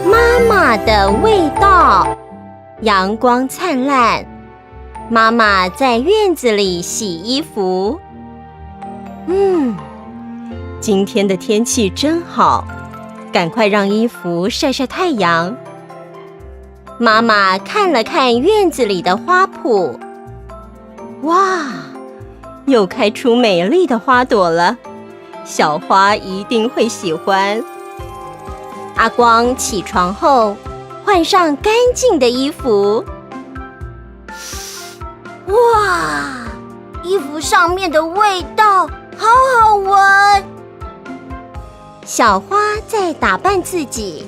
妈妈的味道，阳光灿烂，妈妈在院子里洗衣服。今天的天气真好，赶快让衣服晒晒太阳。妈妈看了看院子里的花圃，哇，又开出美丽的花朵了，小花一定会喜欢。阿光起床后，换上干净的衣服。哇，衣服上面的味道好好闻。小花在打扮自己，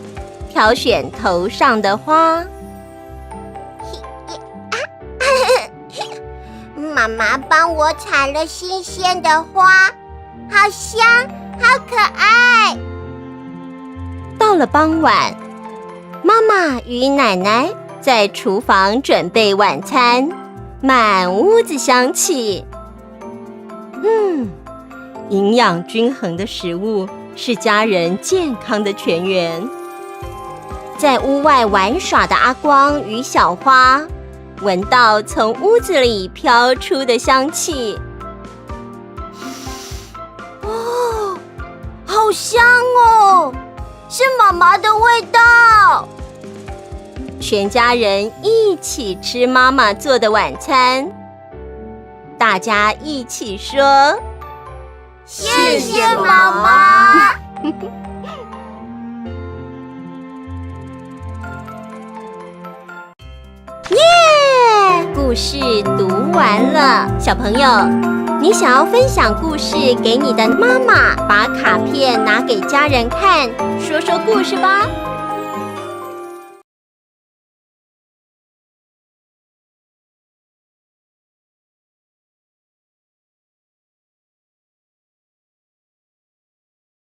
挑选头上的花。妈妈帮我采了新鲜的花，好香，好可爱。到了傍晚，妈妈与奶奶在厨房准备晚餐，满屋子香气。营养均衡的食物是家人健康的泉源。在屋外玩耍的阿光与小花，闻到从屋子里飘出的香气。哦，好香哦！是妈妈的味道。全家人一起吃妈妈做的晚餐，大家一起说：“ 谢谢妈妈。”耶！故事读完了，小朋友，你想要分享故事给你的妈妈，把卡片拿给家人看，说说故事吧。